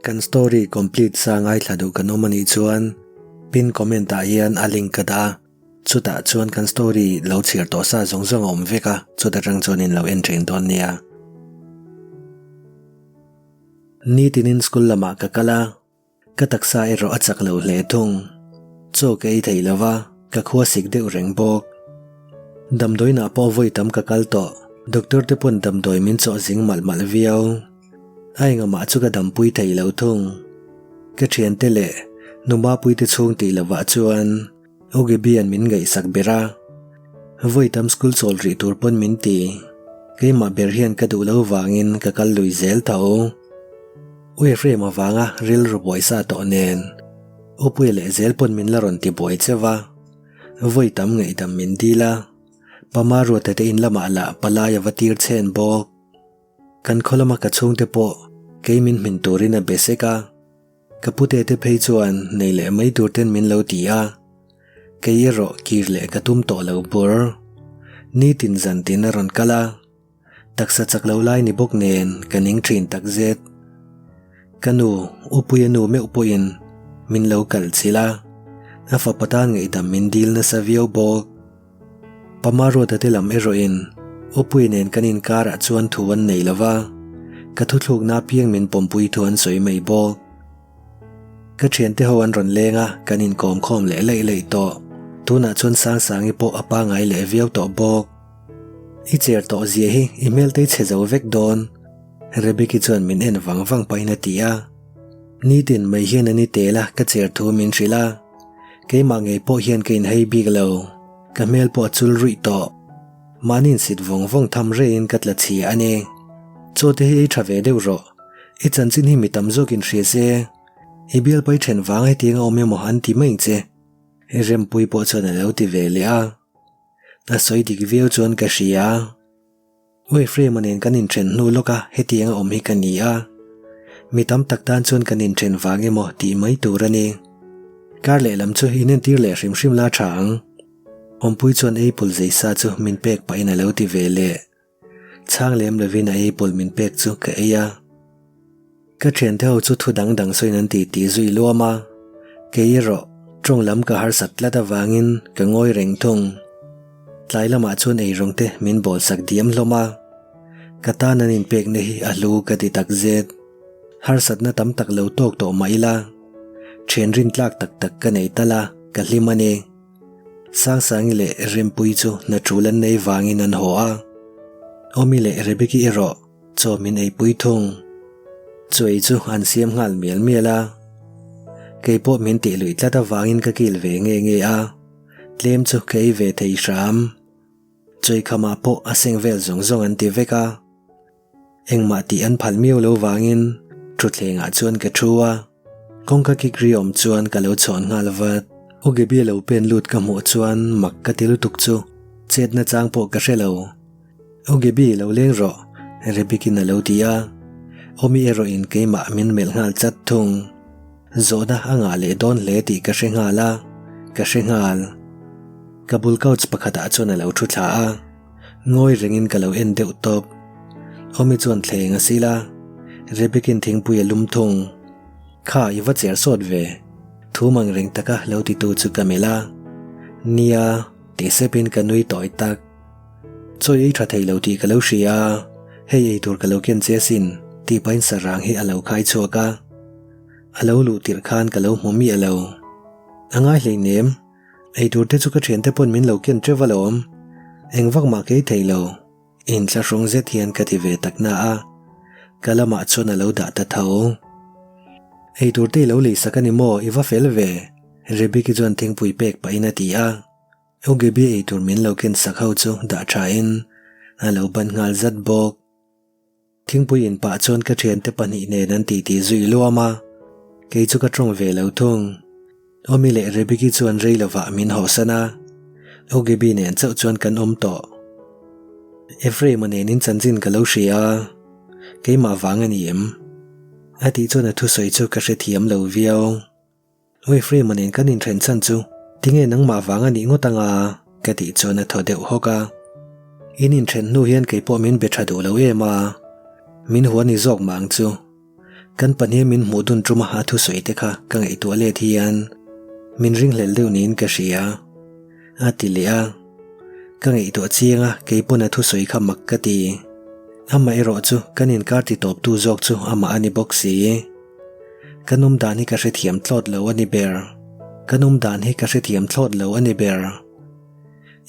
Kan story complete sa ngaithla duh kan awm anih chuan pin comment ah hian a link ka dah a, chutah chuan kan story lo chhiar tawh sa zawng zawng a awm vek a, chuta tang chuan in lo en thin dawn nia. Nitinin school lamah ka kal a. Ka taksa erawh a chak lo hle thung. Chaw ka ei thei lo va, ka khua sik deuh reng bawk. Damdawiinah pawh vawi tam ka kal tawh, doctor te pawn damdawi min chawh zing malh malh viau. A engamah chu ka dampui thei lo thung. Ka thiante leh Numapuite chhung tih lovah chuan Ogebian min ngaihsak ber a. Vawi tam school chawl rih tur pawn min ti. Keimah ber hian ka duh lo vangin ka kal lui zel tho. Uihrem avanga rilru buaisa tawh nen Upuia leh zel pawn min la rawn ti buai cheu a. Vawi tam ngaihdam min dil a. Pama Ruata te in lamah lah palai a va tir chhen bawk. Kan khaw lama ka chhungte pawh kei min hmin turin a be sek a. Ka pute te phei chuan nei leh mai tur ten min lo ti a, kei erawh kir leh ka tum tawh lo bur. Nitin zan tin a rawn kal a, taksa chak lo lai ni bawk nen ka ning thin tak zet. Ka nu, Upuia nu meuh pawhin min lo kal chilh a, a fapa tan ngaihdam min dil nasa viau bawk. Pama Ruata te lam erawhin Upuia nen kan inkarah chuan thu an nei lo va, ka thuthlukna apiang min pawmpui thu an sawi mai bawk. Ka thiante ho an rawn leng a, kan inkawm khawm leh laih laih tawh. Tunah chuan Sangsangi pawh a pangai leh viau tawh bawk. I cher tawh zia hi i hmel te i chhe zo vek dawn, Rebeki chuan min en vang vang pahin a ti a. Nitin mai hian a ni tel a, ka cher thu min hrilh a. Keimah ngei pawh hian ka inhei bik lo, ka hmel pawh a chul ruih tawh. Mahni insit vawng vawng tham reiin ka tla chhia a ni. Chaw te hi ei tha ve deuh rawh. I chanchin hi mi tam zawkin hria se, i bialpai then vang hetiang a awm emaw an ti mai che. Rempui pawh chuan a lo ti ve leh a. A sawi dik viau chuan ka hria. Uifrema nen kan inthen hnu lawk a hetiang a awm hi ka ni a, mi tam tak tan chuan kan inthen vang emaw tih mai tur a ni. Kar lehlam chu inentir leh hrim hrim la tha ang. Awmpui chuan apple zei sa chu min pek pahin a lo ti ve leh. Chhang lem lovin a apple min pek chu ka ei a. Ka thiante ho chu thu dang dang sawiin an ti ti zui luam a, kei erawh tawng lam ka harsat tlat avangin ka ngawi reng thung. Tlai lamah chuan eirawng te min bawl sak diam hlawm a, ka tan an inpekna hi a hlu ka ti tak zet. Harsatna tam tak lo tawk tawh mah ila, thian rintlak tak tak ka nei tal a, ka hlim a ni. Sangsangi leh Rempui chu hna tul an nei vangin an haw a, Awmi leh Rebeki erawh Chaw min eipui thung. Chuai chu an siam nghal mial mial a. Kei pawh min tih luih tlat avangin ka kil ve nge nge a. Tlem chu ka ei ve thei hram. Chuai khamah pawh a seng vel zawng zawng an ti vek a. Engmah tih an phal miau lo vangin thutthlengah chuan ka thu a. Kawngka kik ri awm chuan ka lo chhawn nghal vat. U Gaby a lo pen lut ka hmuh chuan mak ka ti lutuk chu chetna chang pawh ka hre lo. U Gaby lo leng rawh, Rebikin a lo ti a. Awmi erawhin keimah min melh nghal chat thung. Zawhna a ngah leh dawn hle tih ka hre nghal a, ka hre nghal. Ka bul couch pakhatah chuan a lo thu thla a, ngawi rengin ka lo en deuh tawp. Awmi chuan thleng a sil a, Rebikin thingpui a lum thung. Kha i va cher sawt ve, thu mang reng taka lo titu chu ka melh a. Nia, tih sepin ka nui tawi tak. Chawi ei tha thei lo tih ka lo hria a, hei ei tur ka lo ken che asin tih pahin sarang hi a lo khai chhuak a. A lo luh tirh khan ka lo hmu miah lo. A ngai hleinem, ei tur te chu ka thiante pawn min lo ken teuh alawm. Eng vak mah ka ei thei lo, inthlahrung zet hian ka ti ve tak na a, ka lamah chuan a lo dah ta tho. Ei tur te i lo lei sak a ni maw, i va fel ve, Rebeki chuan thingpui pek pahin a ti a. OGB eitur min lo ken sak ho chu dah tha in a lo ban nghal zat bawk. Thingpui in pah chuan ka thiante pahnih nen an titi zui luam a, kei chu ka tawng ve lo thung. Awmi leh Rebeki chuan rei lovah min hawhsan a, OGB nen chauh chuan kan awm tawh. Ephraim-a nen in chanchin ka lo hria a, keimah vang a ni em? A tih chuan a thusawi chu ka hrethiam lo viau. Uifrema nen kan inthen chhan chu tinge nangmah vang a nih ngawt anga ka tih chuan a thaw deuh hawk a. In inthen hnu hian kei pawh min be tha duh lo em a, min hua ni zawk mah ang chu. Kan pahniha min hmuh dun ṭuma a thusawi te kha ka ngaihtuah let hian min ringhlel deuh niin ka hria, a ti leh a. Ka ngaihtuah chiang a, kei pawn a thusawi kha mak ka ti. Amah erawh chu kan inkar ti tawptu zawk chu amah a ni bawk si. Ka nawm dan hi ka hrethiam thlawt lo a ni ber. Ka nawm dan hi ka hrethiam thlawt lo a ni ber.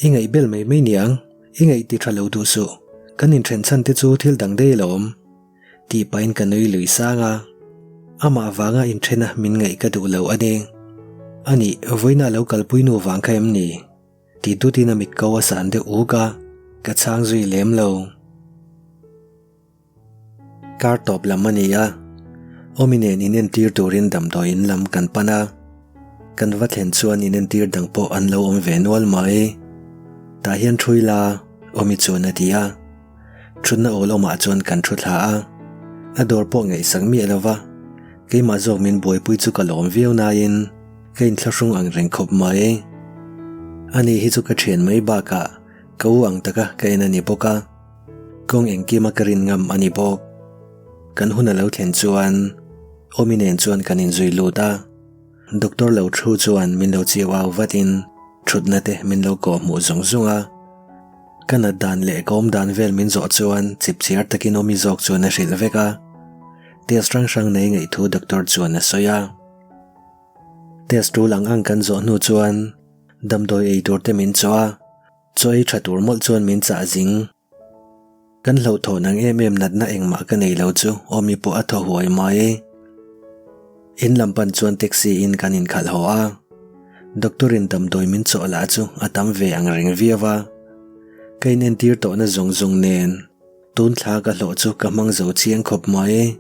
I ngaihbel mai mai niang, i ngaih ti tha lo duh suh. Kan inthen chhan te chu thil dang daih alawm. Tih pahin ka nui lui sang a. Amah vanga inthena min ngaih ka duh lo a ni. Anih, vawiina lo kalpui nu vang kha em ni? Ti dutin a mit ko a san deuh uk a, ka chhang zui lem lo. Kar tawp lam a ni a, Awmi nen inentir turin damdawi in lam kan pan a, kan va thlen chuan inentir dang pawh an lo awm ve nual mai. Tah hian ṭhui la, Awmi chuan a ti a. Ṭhutna awl awmah chuan kan ṭhu thla a, a dawr pawh ngaihsak miah lo va, keimah zawk min buaipui chu ka lawm viau nain ka inthlahrung ang reng khawp mai. Ani hi chu ka ṭhian mai bakah ka u ang taka ka en a ni bawk a. Kawng engkima ka rin ngam a ni bawk. Kan hun a lo thlen chuan Awmi nen chuan kan inzui lut a, Doctor lo thu chuan min lo chiu au vatin thutna te min lo kawh hmuh zung zung a. Ka nat dan leh ka awm dan vel min zawh chuan chipchiar takin Awmi zawk chuan a hrilh vek a. Test hrang hrang nei ngaih thu doctor chuan a sawi a. Test tul ang ang kan zawh hnu chuan damdawi ei tur te min chawh a. Chaw ei tha tur mawlh chuan min chah zing. Kan hlauhthawn ang em em natna engmah ka nei lo chu Awmi pawh a thaw huai mai. In lam pan chuan taxi in kan inkhalh haw a. Doctor in damdawi min chawh lah chu a tam ve ang reng viau a. Ka inentir tawhna zawng zawng nen tun thla ka hlawh chu ka hmang zo chiang khawp mai.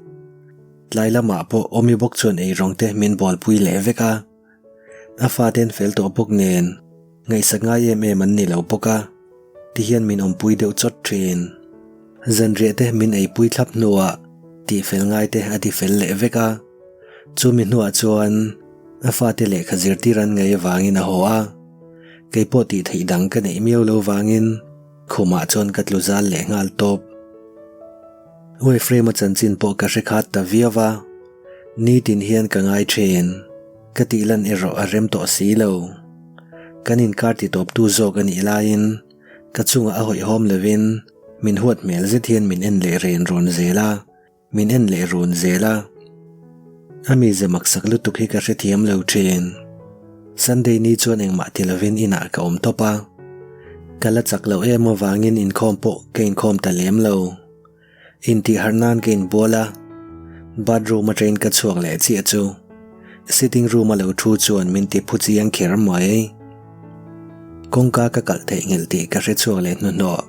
Tlai lamah pawh Awmi bawk chuan eirawng te min bawlpui leh vek a. A fate an fel tawh bawk nen ngaihsak ngai em em an ni lo bawk a, tihian min awmpui deuh chawt thin. Zanriah te min eipui thlap hnuah tihfel ngai te a tifel leh vek a, chumi hnuah chuan a fate lehkha zirtir an ngaih avangin a haw a, keipawh tih theih dang ka neih miau lo vangin khumah chuan ka tlu zal leh nghal tawp. Uaiframe-a chanchin pawh ka hre khat ta viau va. Nitin hian ka ngai thin, ka tih lan erawh a rem tawh si lo. Kan inkar ti tawptu zawk a nih laiin ka chungah a hawihhawm lovin min huat hmel zet hian min en leh ren rawn zel a, min en leh run zel a. A mize maksak lutuk hi ka hrethiam lo thin. Sunday ni chuan engmah ti lovin inah ka awm tawp a. Ka la chak loh em avangin inkhawm pawh ka inkhawm ta lem lo. Intihharh nan ka inbual a, bathroom atangin ka chhuak leh chiah chu sitting room a lo thu chuan min ti phu chiang kher mai. Kawngka ka kalh theih nghilh tih ka hre chhuak leh hnuhnawh.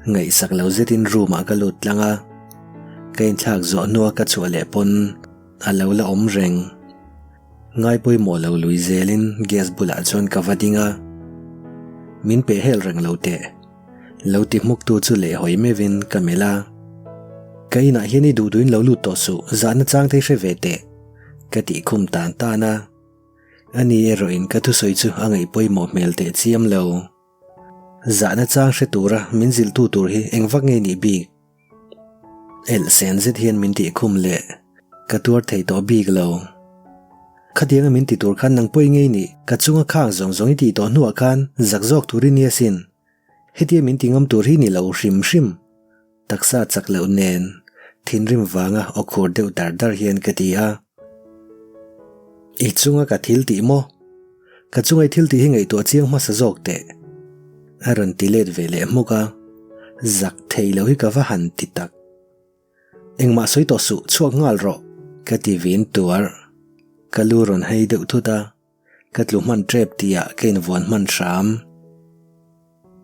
Ngaihsak lo zetin room ah ka lut tlang a, ka inthlak zawh hnua ka chhuah leh pawn a lo la awm reng. Ngai pawimawh lo lui zelin gas bulah chuan ka va ding a, min pehhel reng lo teh. Lo ti hmuktu chu leh hawi meuhin ka melh a. Ka inah hian i duh duhin lo lut tawh suh, zahna chang te hre ve teh, ka tih khum tan tan a. Ani erawhin ka thusawi chu a ngaih pawimawh hmel teh chiam lo. Zahna chang hre tura min zilhtu tur hi eng vak nge nih bik? Elh sen zet hian min tih khum leh ka tuar thei tawh bik lo. Khatianga min ti tur khan nang pawh i ngei nih, ka chunga khang zawng zawng i tih tawh hnuah khan zak zawk tur i ni asin. Hetia min ti ngam tur hi ni lo hrim hrim. Taksa chak loh nen thinrim vanga aw khur deuh dar dar hian ka ti a. I chunga ka thil tih maw? Ka chunga i thil tih hi ngaihtuah chiang hmasa zawk teh. A rawn ti let ve leh hmuk a, zak thei lo hi ka va han ti tak. Engmah sawi tawh suh, chhuak nghal rawh, ka ti vin tuar. Ka lu rawn hei deuh thut a. Ka tlu hman tep tihah ka invuan hman hram.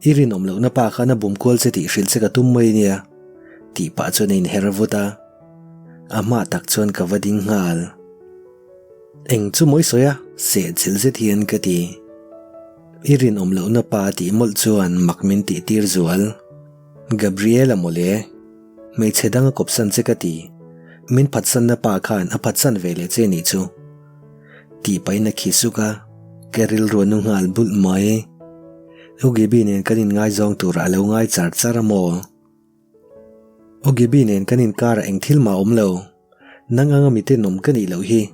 I rinawm lohna pa khan a bum kual che tih hrilh che ka tum mai nia, tih pah chuan a inher vut a. A hma tak chuan ka va ding nghal. Eng chu mawi sawi a, seh chilh zet hian ka ti. I rinawm lohna pa tih mawlh chuan mak min tih tir zual. Gabriela mawle. Hmeichhe dang a kawpsan che ka ti. Min phatsanna pa khan a phatsan ve leh che nih chu. Tih pahin a khi suk a, ka rilru a nu nghal bulh mai. U Gibi nen kan inngaizawng turah a lo ngai char char a maw? U Gibi nen kan inkarah eng thil mah a awm lo. Nang anga mi tenawm ka nih loh hi.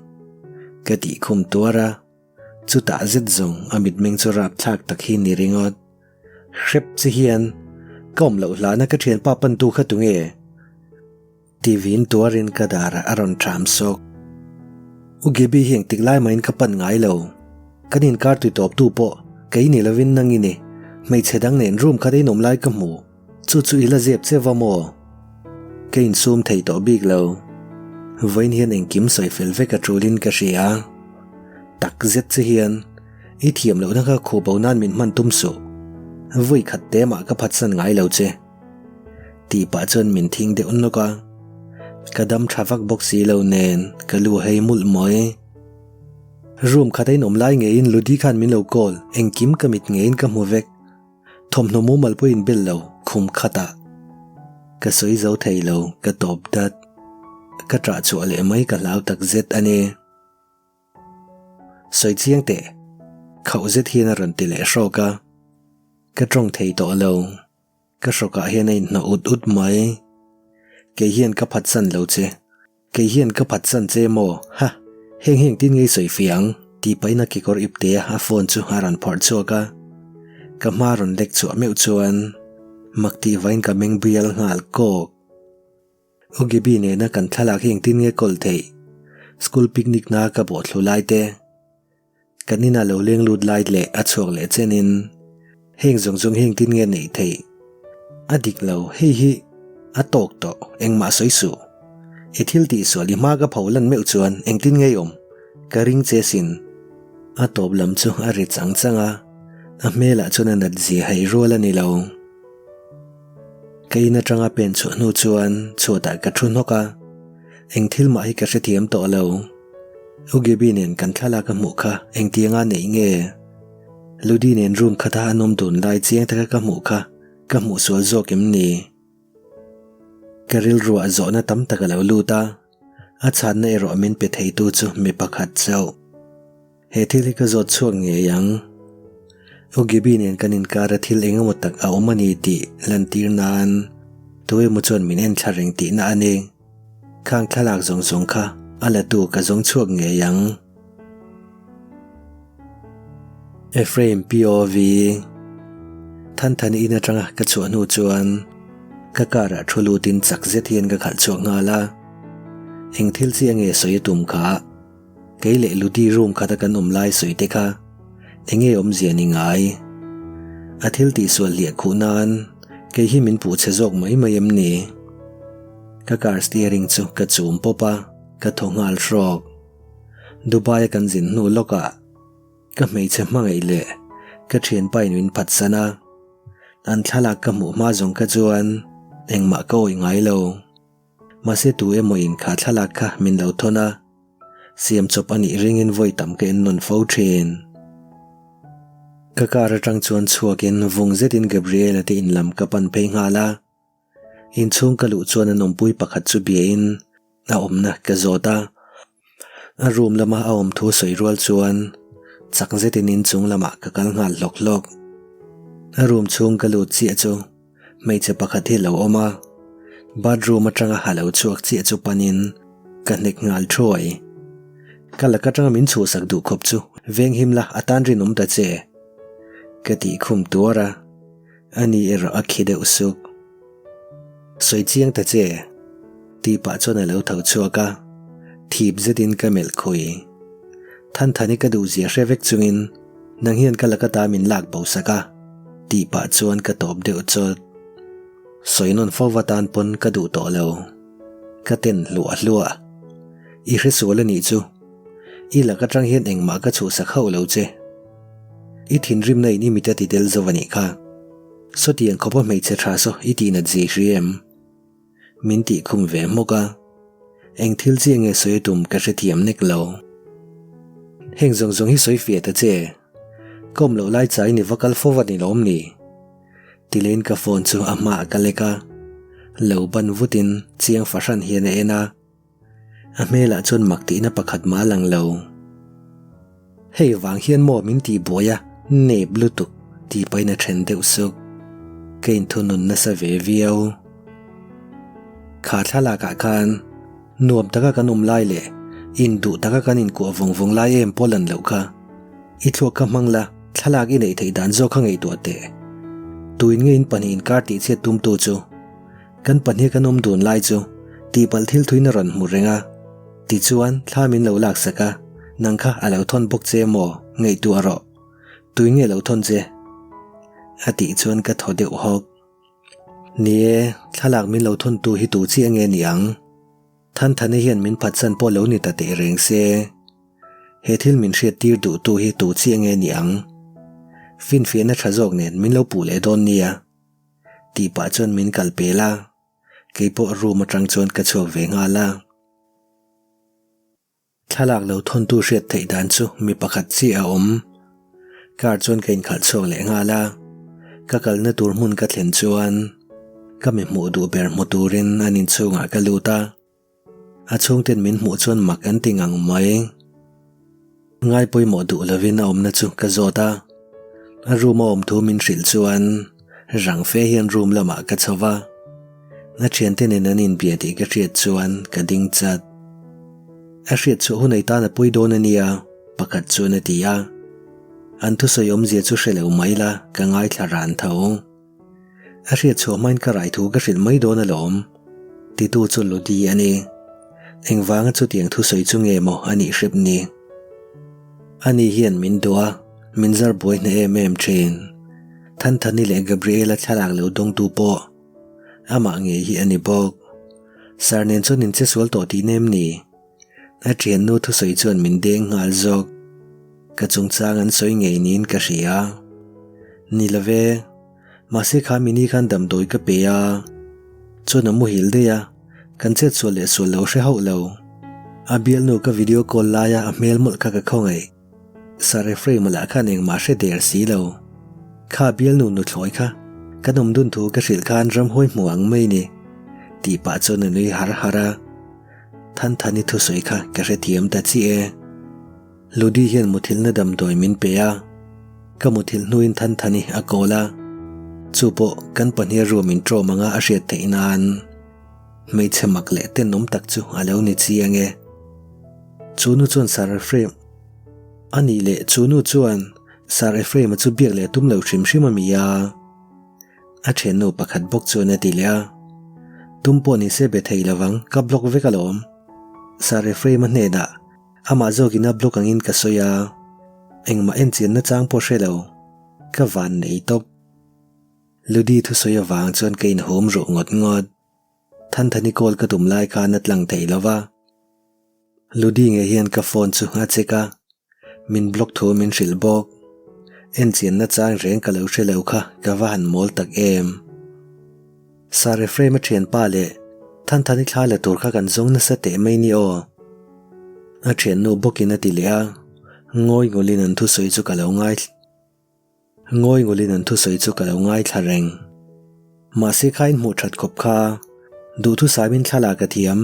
Ka tih khum tuar a, chutah zet zawng a mitmeng chu rapthlak tak hi ni ringawt. Hrep che hian ka awm loh hlana ka thianpa pantu kha tunge? Ti vin tuarin ka darah a rawn ṭham sawk. U Gaby hi engtik lai mahin ka pan ngai lo. Kan inkar tui tawptu pawh kei ni lovin nang i ni. Hmeichhe dang nen room khat a inawm lai ka hmu. Chu chu i la zep che va maw? Ka insum thei tawh bik lo. Vawiin hian engkim sawi fel vek a ṭulin ka hria. Tak zet che hian i thiam lohna kha khuh bo nan min hman tum suh. Vawi khat te mah ka phatsan ngai lo che. Tih pah chuan min thing deuh nawk a. Ka dam tha vak bawk si lo nen ka lu hei mulh mawi. Room khat a inawm lai ngeiin Ludi khan min lo call, engkim ka mit ngeiin ka hmu vek. Thawmhnaw mumal pawh inbel lo khum khatah. Ka sawi zo thei lo, ka tawp dat. Ka ṭah chhuah leh mai ka hlau tak zet a ni. Sawi chiang teh, khauh zet hian a rawn ti leh hrawk a. Ka ṭawng thei tawh lo. Ka hrawkah hian a inhnawh ut ut mai. Kei hian ka phatsan lo che. Kei hian ka phatsan che maw? Ha! Heng heng tin ngei sawi fiah ang, tih pahin a kekawr ipte a a phone chu a rawn phawrh chhuak a. Ka hma rawn lek chhuah meuh chuan mak tih vain ka meng bial nghal kawk. U Gaby nena kan thlalak hi engtin nge kawl theih? School picnic na ka bawh thlu lai te. Kan inah lo leng lut lai leh a chhuak leh chenin heng zawng zawng hi engtin nge neih theih? A dik lo, hei hi a tawk tawh, engmah sawi suh. I thil tihsual i hma ka pho lan meuh chuan engtin nge i awm? Ka ring che sin. A tawp lam chu a ri chang chang a, a hmelah chuan a nat zia haih rual a ni lo. Ka in atanga pen chhuah hnu chuan chhuatah ka thu hnawk a, eng thil mah hi ka hrethiam tawh lo. U Gaby nen kan thlalak a hmuh kha engtianga neih nge? Ludi nen room khata an awm dun lai chiang taka ka hmuh kha ka hmuh sual zawk em ni? Ka rilruah zawhna tam tak a lo lut a, a chhanna erawh min pe theitu chu mi pakhat chauh. He thil hi ka zawt chhuak ngei ang. U Gaby nen kan inkara thil eng emaw tak a awm a ni tih lantir nan tu emaw chuan min en thla reng tihna a ni. Khang thlalak zawng zawng kha a la tu ka zawng chhuak ngei ang. Ephraim POV Thanthani in atanga ka chhuah hnu chuan ka car ah thu lutin chak zet hian ka khalh chhuak nghal a. Eng thil chi ange sawi a tum kha? Kei leh Ludi room khata kan awm lai sawi te kha enge awmzia ni ngai? A thil tihsual hliah khuh nan kei hi min puh chhe zawk mai mai em ni? Ka car steering chu ka chum pawp a, ka thaw nghal hrawk. Dubai a kan zin hnu lawkah ka hmeichhe hmangaih leh ka thianpa in min phatsan a, an thlalak ka hmuh hma zawng kha chuan engmah ka awih ngai lo. Mahse tu emaw in kha thlalak kha min lo thawn a, siam chawp a nih ringin vawi tam ka en nawn fo thin. Ka car atang chuan chhuakin vung zetin Gabriela te in lam ka pan phei nghal a. Inchhung ka luh chuan an awmpui pakhat chu biain a awmna ka zawt a. A room lama a awm thu sawi rual chuan chak zetin inchung lamah ka kal nghal hlawk hlawk. A room chhung ka lut chiah chu hmeichhe pakhat hi lo awm a, bathroom atanga ha lo chhuak chiah chu panin ka hnek nghal thuai. Ka lak atanga min chhuhsak duh khawp chu venghim la a tan rinawm ta che ka tih khum tuar a. A ni erawh a khi deuh suk. Sawi chiang ta che, tih pah chuan a lo tho chhuak a, thip zetin ka melh khui. Thanthani ka duh zia hre vek chungin nang hian ka laka ta min lak bo sak a, tih pah chuan ka tawp deuh chawt. Sawi nawn fo va tan pawn ka duh tawh lo. Ka ten hluah hluah. I hresual a nih chu. I lak atang hian engmah ka chhuhsak hauh lo che. I thinrimna in i mit a ti tel zo a nih kha. Sawtiang khawpa hmeichhe tha saw i tihnat zui hri em? Min tih khum ve hmawk a. Eng thil chiah nge sawi a tum ka hrethiam nek lo. Heng zawng zawng hi sawi fiah ta che. Ka awm loh lai chai ni va kal fo va ni lawm ni? Tilein ka phone chu a hmaah ka lek a. Lo ban vutin chiang fahran hian a en a. A hmelah chuan mak tihna pakhat mah a lang lo. Hei vang hian maw min tih buai a, nep lutuk tih pahin a then deuh suk. Ka inthunun nasa ve viau. Kha thlalakah khan. Nuam taka kan awm lai leh induh taka kan inkuah vawng vawng lai em pawh lan loh kha. I thluak kha hmang la, thlalak i neih theih dan zawk kha ngaihtuah teh. Tuin nge in pahnih inkar tihchhiat tumtu chu? Kan pahnih kan awm dun lai chu tihpalh thil thuin a rawn hmu reng a. Tichuan, thla min lo laksak a, nang kha a lo thawn bawk che maw? Ngaihtuah rawh. Tuin nge lo thawn che? A tih chuan ka thaw deuh hawk. Ni e, thlalak min lo thawntu hi tu chiah nge ni ang? Thanthane hian min phatsan pawh lo ni ta teh reng se. He thil min hriat tir duhtu hi tu chiah nge ni ang? Finfiahna tha zawk nen min lo puh leh dawn nia. Tih pah chuan min kal pel a, keipawh room atang chuan ka chhuak ve nghal a. Thlalak lo thawntu hriat theih dan chu mi pakhat chiah a awm. Car chuan ka inkhalh chhuak leh nghal a, ka kalna tur hmun ka thlen chuan ka mi hmuh duh ber hmu turin an inchhungah ka lut a, a chhungten min hmuh chuan mak an ti ngang mai. Ngai pawimawh duh lovin a awmna chu ka zawt a, a room a awm thu min hrilh chuan rang fe hian room lamah ka chho va, a thiante nen an inbia tih ka hriat chuan ka ding chat. A hriat chhuah hunei tan a pawi dawn a nia, pakhat chuan a ti a. An thusawi awmzia chu hre lo mai la, ka ngaithla ran tho. A hriat chhuah hmain ka rai thu ka hrilh mai dawn alawm, titu chu Ludi a ni. Engvanga chutiang thusawi chu nge maw a nih hrep ni? Ani hian min duh a, min zar buai hna em em thin. Thanthani leh Gabriela thlalak lo dawngtu pawh amah ngei hi a ni bawk. Sir nen chuan in che sual tawh tih nem ni? A thiannu thusawi chuan min deng nghal zawk. Ka chungchang an sawi ngei niin ka hria. Ni lo ve, mahse kha mini khan damdawi ka pe a, chuan a muhil daih a, kan chet sual leh sual lo hre hauh lo. A bialnu ka video call laia a hmel mawlh kha ka khawngaih. Sir Ephraim-a lah khan engmah hre der si lo. Kha bialnu nuthlawi kha kan awm dun thu ka hrilh khan ramhuai hmu ang mai ni, tih pah chuan a nui har har a. Thanthani thusawi kha ka hrethiam ta chiah e. Ludi hian muthilhna damdawi min pe a, ka muthilh hnuin Thanthani a kawl a, chu pawh kan pahnih room in ṭawm anga a hriat theih nan hmeichhe mak leh tenawm tak chu a lo ni chiang e. Chu nu chuan Sir Ephraim a nih leh chu nu chuan Sir Ephraim-a chu biak leh tum lo hrim hrim a mi a. A thiannu pakhat bawk chuan a ti leh a, Tum pawh ni se be thei lovang, ka block vek alawm. Sir Ephraim-a hnenah amah zawkin a block angin ka sawi a, engmah enchianna chang pawh hre lo, ka van nei tawp. Ludi thusawi avang chuan ka inhum ruh ngawt ngawt. Thanthani call ka tum lai khan a tlang thei lo va. Ludi nge hian ka phone chu a check a, min block thu min hrilh bawk. Enchianna chang reng ka lo hre lo kha ka va han mawl tak em. Sir Ephraim-a thianpa leh Thanthani thla la tur kha kan zawng nasa teh mai ni aw. A thiannu bawkin a ti leh a, ngawi ngawlin an thusawi chu ka lo ngai. Ngawi ngawlin an thusawi chu ka lo ngaithla reng. Mahse kha in hmuh that khawp kha, duhthusaimin thla ka thiam.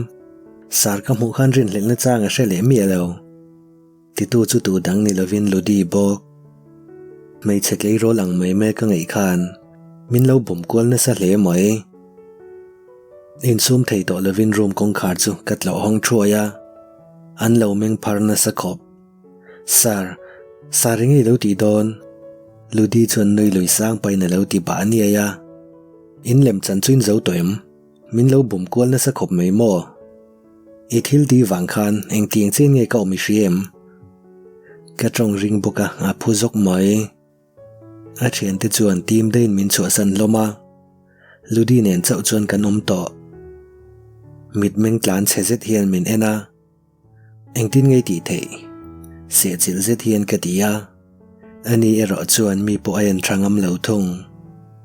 Sar ka hmuh khan rinhlelhna chang a hre leh miah lo. Titu chu tu dang ni lovin Ludi bawk. Hmeichhe tleirawl ang mai mai ka ngaih khan min lo bawm kual nasa hle mai. Insum thei tawh lovin room kawngkhar chu ka tlawh hawng thuai a, an lo meng phar nasa khawp. Sir, Sir eng nge i lo tih dawn? Ludi chuan nui lui sang pahin a lo ti bah niai a. In lem chan chu in zo tawh em? Min lo bum kual nasa khawp mai maw? I thil tih vang khan engtiang chen nge ka awm i hria em? Ka tawng ring bawk a, a phu zawk mai. A thiante chuan team daiin min chhuahsan hlawm a, Ludi nen chauh chuan kan awm tawh. Mitmeng tlan chhe zet hian min en a. Engtin nge i tih theih? Sehchilh zet hian ka ti a. Ani erawh chuan mi pawh a en tha ngam lo thung.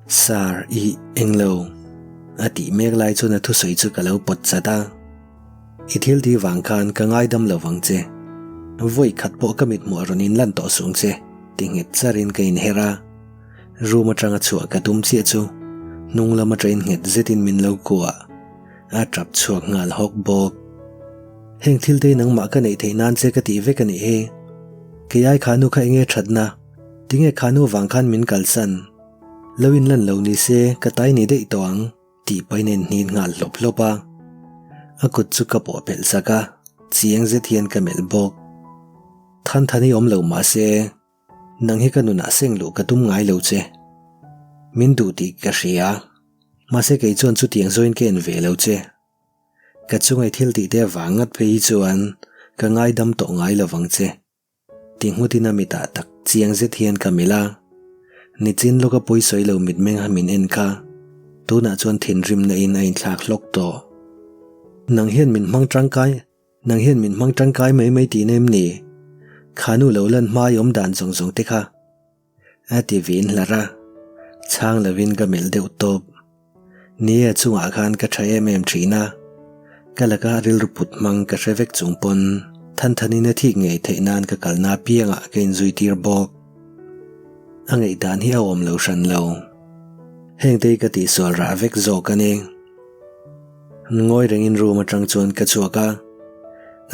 Sir, i eng lo. A tih mek lai chuan a thusawi chu ka lo pawt chat a. I thil tih vang khan ka ngaidam lo vang che. Vawi khat pawh ka mithmuh a rawn inlan tawh sung che, ti nghet charin ka inher a. Room atanga chhuah ka tum chiah chu hnung lam atangin nghet zetin min lo kuah. A tap chhuak nghal hawk bawk. Heng thil te hi nangmah ka neih theih nan che ka tih vek a nih hi. Kei ai khanu kha enge thatna? Tinge khanu vang khan min kalsan? Lo inlan lo ni se ka tai ni daih tawh ang tih pahin a inhnin nghal hlawp hlawp a. A kut chu ka pawh pelh sak a, chiang zet hian ka melh bawk. Thanthani awm lo mah se, nang hi ka nunah seng luh ka tum ngai lo che. Min duh tih ka hria, mahse kei chuan chutiang zawin ka en ve lo che. Ka chungai thil tih te avang ngat phei hi chuan ka ngaidam tawh ngai lo vang che. Ti nghutin a mitah tak chiang zet hian ka melh a, nichin lawka pawisawi lo mitmeng a min en kha tunah chuan thinrimna in a inthlak hlawk tawh. Nang hian min hmang tangkai, nang hian min hmang tangkai mai mai tihna em ni? Kha nu lo lan hma i awm dan zawng zawng te kha. A ti vin hlar a, chhang lovin ka melh deuh tawp. Ni a chungah khan ka tha em em thin a, ka laka rilru put hmang ka hre vek chung pawn Thanthanin a thik ngei theih nan ka kalna apiangah ka inzui tir bawk. A ngaihdan hi a awm lo hran lo. Hengte hi ka tihsual rah vek zawk a ni. Ngawi rengin room atang chuan ka chhuak a,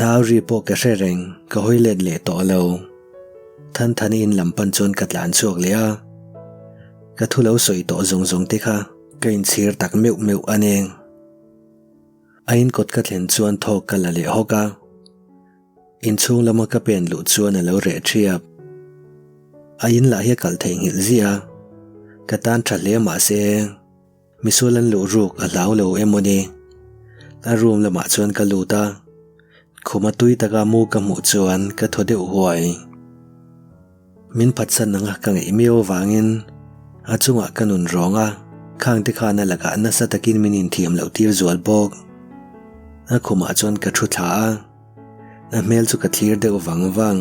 a au ri pawh ka hre reng, ka hawi let leh tawh lo. Thanthani in lam pan chuan ka tlan chhuak leh a, ka thu lo sawi tawh zawng zawng te kha ka inchhir tak meuh meuh a ni. A in kawt ka thlen chuan thawk ka la leh hawk a, inchhung lama ka pen luh chuan a lo reh thiap. A in lah hi a kalh theihnghilh ziah a, ka tan tha hle mah se, Misual an luh ruk a hlau lo emaw ni? A room lamah chuan ka lut a, khuma tui taka mu ka hmuh chuan ka thaw deuh huai. Min phatsan anga ka ngaih miau avangin a chungah ka nun rawng a, khangte khan a lakah nasa takin min inthiam loh tir zual bawk. A khumah chuan ka thu thla a. A hmel chu ka thlir deuh vang vang.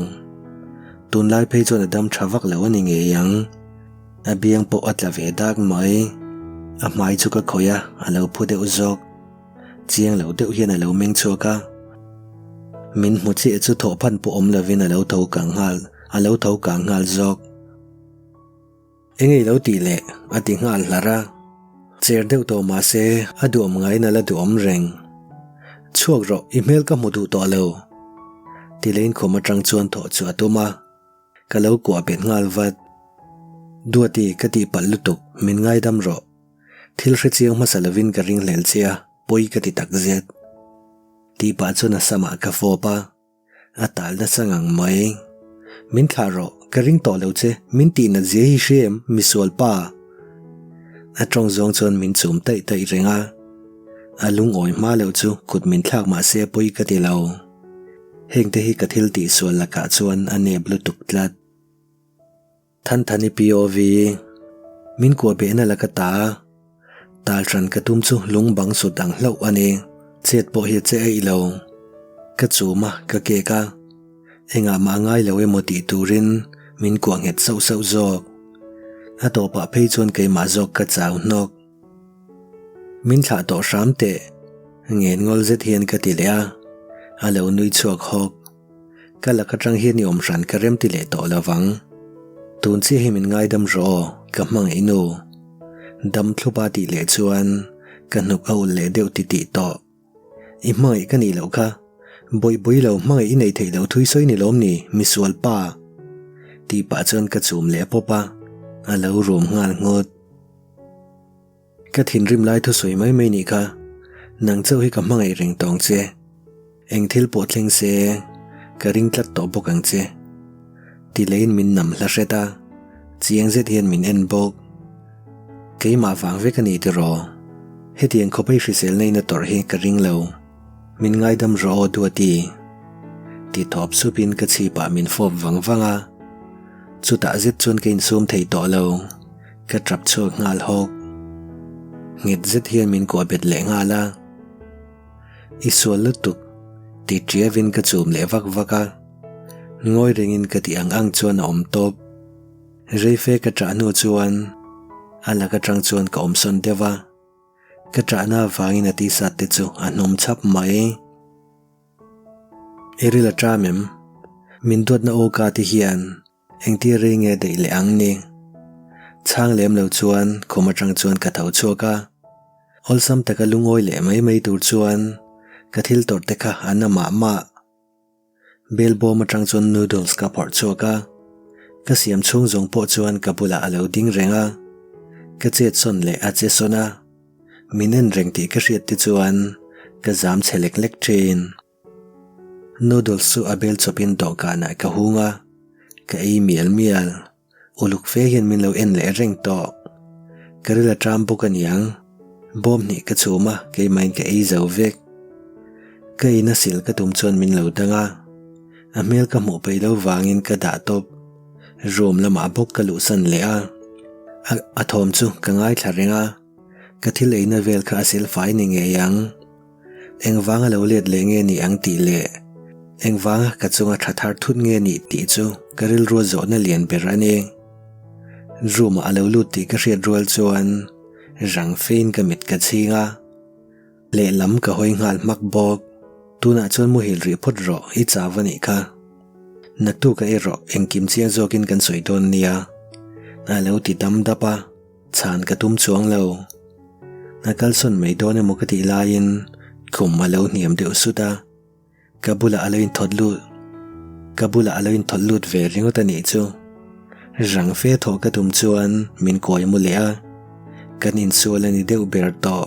Tunlai phei chuan a dam tha vak lo a ni ngei ang. A biang pawh a tla ve dak mai. A hmai chu ka khawih a, a lo phu deuh zawk. Chiang lo deuh hian a lo meng chhuak a. Min hmu chiah chu thawhphan pawh awm lovin a lo tho kang nghal, a lo tho kang nghal zawk. Engei lo tih leh a ti nghal hlar a, cher deuh tawh mah se a duhawm ngaiin a la duhawm reng. Chhuak rawh, i hmel ka hmu duh tawh lo. Ti leiin khum atang chuan thawh chu a tum a, ka lo kuah bet nghal vat. Duati ka tihpalh lutuk, min ngaidam rawh. Thil hrechiang hmasa lovin ka ringhlel che a, pawi ka ti takzet. Tih pah chuan a samah ka fawp a. A tal nasa ngang mai. Min thlah rawh, ka ring tawh lo che, min tih nat zia hi hria em, misual pa. A tawng zawng chuan min chum taih taih reng a. A lungawi hma loh chu kut min thlak mah se pawi ka ti lo. Hengte hi ka thil tihsual lakah chuan a nep lutuk tlat. Thanthani POV, Min kuah behna la ka ta a, tal hran ka tum chu lung bang sut ang hlauh a ni. Chet pawh hi a che eih lo. Ka chum a, ka kek a. Engah mah ngai lo emaw tih turin min kuah nghet sauh sauh zawk. A tawpah phei chuan keimah zawk ka chau hnawk. Min thlah tawh hram teh, ngen ngawl zet hian ka ti leh a, a lo nui chhuak hawk. Ka lak atang hian i awm hran ka rem ti leh tawh lo vang. Tun chiah hi min ngaidam rawh aw, ka hmangaih nu. Dam thlup a tih leh chuan ka hnuk a ulh leh deuh ti tih tawh. I hmangaih ka nih loh kha, bawihbawi lo hmangaih i nei theih loh thui sawi ni lawm ni, misual pa. Tih pah chuan ka chum leh pawp a, a lo rum nghal nghut. Ka thinrim lai thusawi mai mai nih kha, nang chauh hi ka hmangaih reng tawng che. Eng thil pawh thleng se, ka ring tlat tawh bawk ang che. Ti leiin min nam hla hret a, chiang zet hian min en bawk. Keimah vang vek a ni tiraw? Hetiang khawpa i hriselna in a tawrh hi ka ring lo. Min ngaidam rawh aw Duati. Ti thawp supin ka chhipah min fawp vang vang a. Chutah zet chuan ka insum thei tawh lo. Ka tap chhuak nghal hawk. Nghet zet hian min kuah bet leh nghal a. I sual lutuk, ti tiavin ka chum leh vak vak a. Ngawi rengin ka tih ang ang chuan a awm tawp. Reife ka ṭah hnu chuan a lak aṭang chuan ka awm sawn deuh a. Ka ṭahna avangin a tisat te chu a hnawm chhap mai. I ril a ṭam em? Min duatna aw ka ti hian Engtir rei nge daih leh ang ni? Chhang lem lo chuan khum atang chuan ka tho chhuak a, awlsam taka lungawi leh mai mai tur chuan ka thil tawrh te kha a na mah mah. Bel bawm atang chuan noodles ka phawrh chhuak a, ka siam chhung zawng pawh chuan ka bulah a lo ding reng a, ka chet sawn leh a che sawn a, min en reng tih ka hriat te chuan. ka zam chhe lek lek thin. Noodles chu a bel chawpin dawhkanah ka hung a, ka ei mial mial. Uluk fe hian min lo en leh reng tawh. Ka ril a ṭam bawk a niang. Bawm hnih ka chhum a, keimahin ka ei zo vek. Ka ina sil ka tum chuan min lo dang a. A hmel ka hmuh peih lo vangin ka dah tawp. Room lamah bawk ka luhsan leh a. A thawm chu ka ngaithla reng a. Ka thil eina vel kha a sil fai ni ngei ang. Engvanga lo let leh nge ni ang tih leh engvanga ka chunga tha thar thut nge ni tih chu ka rilrua zawhna lian ber a ni. Room ah a lo lut tih ka hriat rual chuan rang fein ka mit ka chhing a, lehlam ka hawi nghal hmak bawk. Tunah chuan muhil rih phawt rawh i chau a nih kha. Naktuk a erawh engkim chiang zawkin kan sawi dawn nia a lo ti dam dap a. Chhan ka tum chuang lo. A kalsawn mai dawn emaw ka tih laiin khum a lo hniam deuh sut a, ka bulah a lo inthawt lut ka bulah a lo inthawt lut ve ringawt a nih chu. Rang fe thawh ka tum chuan min kawi mu leh a, kan insual a ni deuh ber tawh.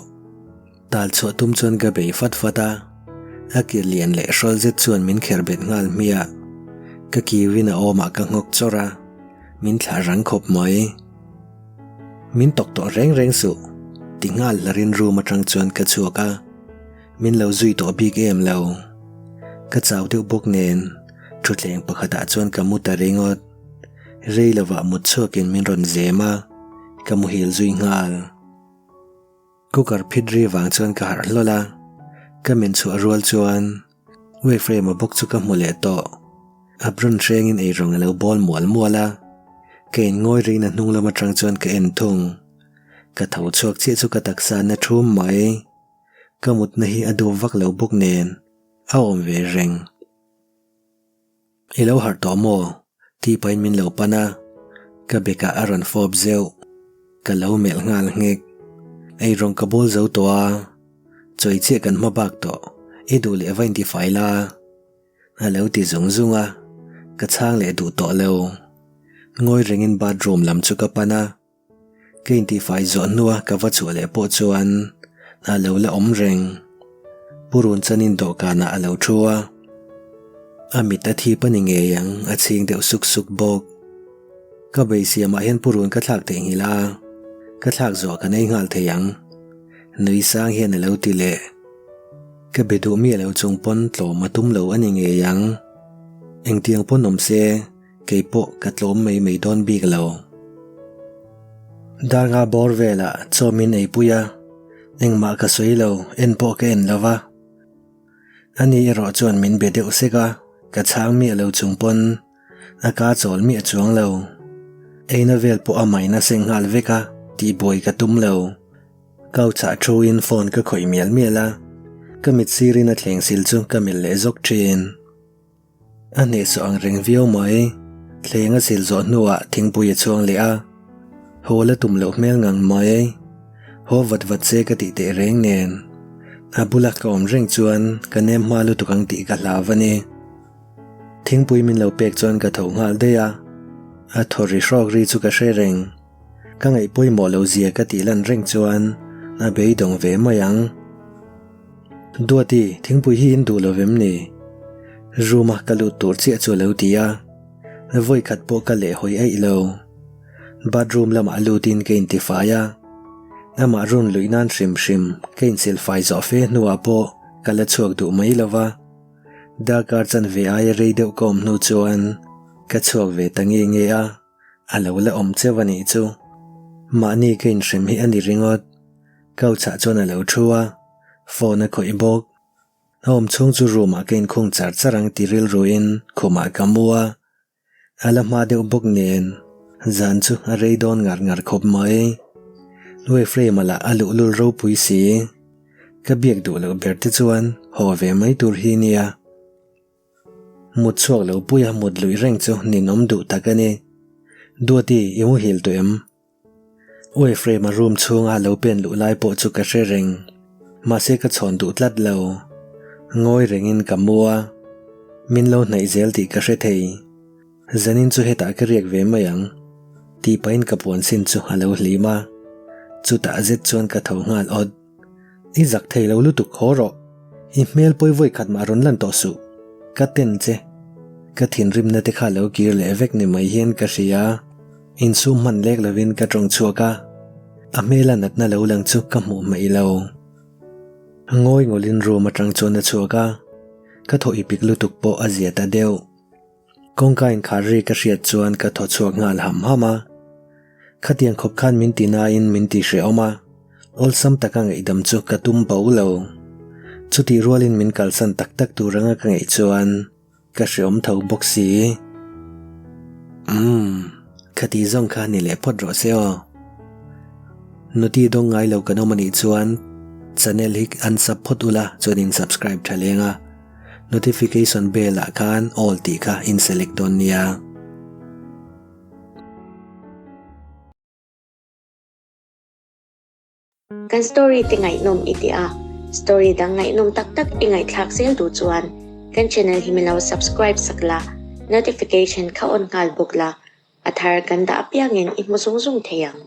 Tal chhuah tum chuan ka bei fat fat a, a ke lian leh hrawl zet chuan min kher bet nghal hmiah. Ka kiuin a awmah ka nghawk chawrh a, min thlah rang khawp mai. Min tawk tawh reng reng suh, ti nghal hlarin room atang chuan ka chhuak a, min lo zui tawh bik em lo. Ka chau deuh bawk nen, thutthleng pakhatah chuan ka mu ta ringawt. Rei lovah mut chhuakin min rawn zem a, ka muhil zui nghal. Cooker phit ri vang chuan ka harh hlawl a, ka men chhuah rual chuan Wayframe-a bawk chu ka hmu leh tawh. Apron hrengin eirawng a lo bawl mual mual a, ka in ngawi rihna hnung lam atang chuan ka en thung. Ka tho chhuak chiah chu ka taksa na thum mai. Ka mutna hi a duh vak lo bawk nen a awm ve reng. I lo harh tawh maw? tih pahin min lo pan a, ka bekah a rawn fawp zeuh. Ka lo melh nghal nghek. Eirawng ka bawl zo tawh a, chawi chiah kan hma bak tawh, i duh leh va intifai la. A lo ti zung zung a, ka chhang leh duh tawh lo. Ngawi rengin bathroom lam chu ka pan a. Ka intihfai zawh hnua ka va chhuah leh pawh chuan a lo la awm reng. Purun chanin dawhkanah a lo thu a, a mit a thip a ni ngei ang a chhing deuh suk suk bawk. Ka beisiamah hian purun ka thlak theihnghilh a, ka thlak zawh ka nei nghal thei ang. Nui sang hian a lo ti leh. Ka be duh miah lo chung pawn tlawm a tum lo a ni ngei ang. Engtiang pawn awm se. Kei pawh ka tlawm mai mai dawn bik lo. Darnga bawr velah chaw min eipui a, engmah ka sawi lo, en pawh ka en lo va. Ani erawh chuan min be deuh sek a, ka chhang miah lo chung pawn a ka chawl miah chuang lo. Eina vel pawh a maina seng nghal vek a, tihbuai ka tum lo. Couch ah thu in phone ka khawih mial mial a, ka mit sirin a thleng sil chu ka melh leh zawk thin. A hnehsawh ang reng viau mai. Thleng a sil zawh hnuah thingpui a chhuang leh a, haw la tum loh hmel ngang mai. Haw vat vat se ka tih teh reng nen. A bula ka awm reng chuan ka nem hma lutuk ang tih ka hlau a ni. Thingpui min lo pek chuan ka tho nghal daih a, a thaw ri hrawk ri chu ka hre reng. Ka ngaih pawimawh lo zia ka tih lan reng chuan a beidawng ve mai ang. Duati, thingpui hi in duh lo vem ni? Room a ka lut tur chiah chu a lo ti a, vawi khat pawh ka leh hawi aih lo. Bathroom lamah lutin ka intifai a, amah run luih nan hrim hrim ka insilfai zawh fe hnuah pawh ka la chhuak duh mai lo va. Darkar chanve aia rei deuh ka awm hnu chuan ka chhuak ve ta nge nge a. A lo la awm cheu a nih chu. Mahni ka inhrem hi a ni ringawt. Couch ah chuan a lo thu a, phone a khawih bawk. A awm chhung chu room ah ka inkhung char char ang ti rilruin khumah ka mu a. A la hma deuh bawk nen zan chu a rei dawn ngar ngar khawp mai. Wayframe-a lah a luhlul ropui si. Ka biak duh loh ber te chuan haw ve mai tur hi nia. Mut chhuak lo puia mut luih reng chu ninawm duh tak a ni. Duati, i muhil tawh em? U Ephraim-a room chhunga lo pen luh lai pawh chu ka hre reng. Mahse ka chhawn duh tlat lo. Ngawi rengin ka mu a. Min lo hnaih zel tih ka hre thei. Zanin chu hetah ka riak ve mai ang. Tih pahin ka puan sin chu a lo hlim a. Chutah zet chuan ka tho nghal awt. I zak thei lo lutuk haw rawh. I hmel pawi vawi khat mah rawn lan tawh suh. Ka ten che. Ka thinrimna te kha lo kir leh vek ni mai hian ka hria. Insum hman lek lovin ka tawng chhuak a, a hmela natna lo lang chu ka hmuh hmaih lo. Ngawi ngawlin room atang chuan a chhuak a, ka thaw ipik lutuk pawh a zia ta deuh. Kawngka inkhar ri ka hriat chuan ka thaw chhuak nghal ham ham a. Khatiang khawp khan min ti nain min ti hrehawm a, awlsam taka ngaihdam chu ka tum bo lo. Chutih rualin min kalsan tak tak tur anga ka ngaih chuan ka hrehawm tho bawk si. Umm, khati zawng kha ni leh phawt rawh se aw. Noti dawng ngai lo kan awm anih chuan channel hi unsub phawt ula chuan in subscribe tha leng a. Notification bell ah khan all tih kha in select dawn nia. Kan story te ngaihnawm i ti a, story dang ngaihnawm tak tak i ngaihthlak zel duh chuan kan channel hi min lo subscribe sak la, notification kha on nghal bawk la, a thar kan dah apiangin i hmu zung zung thei ang.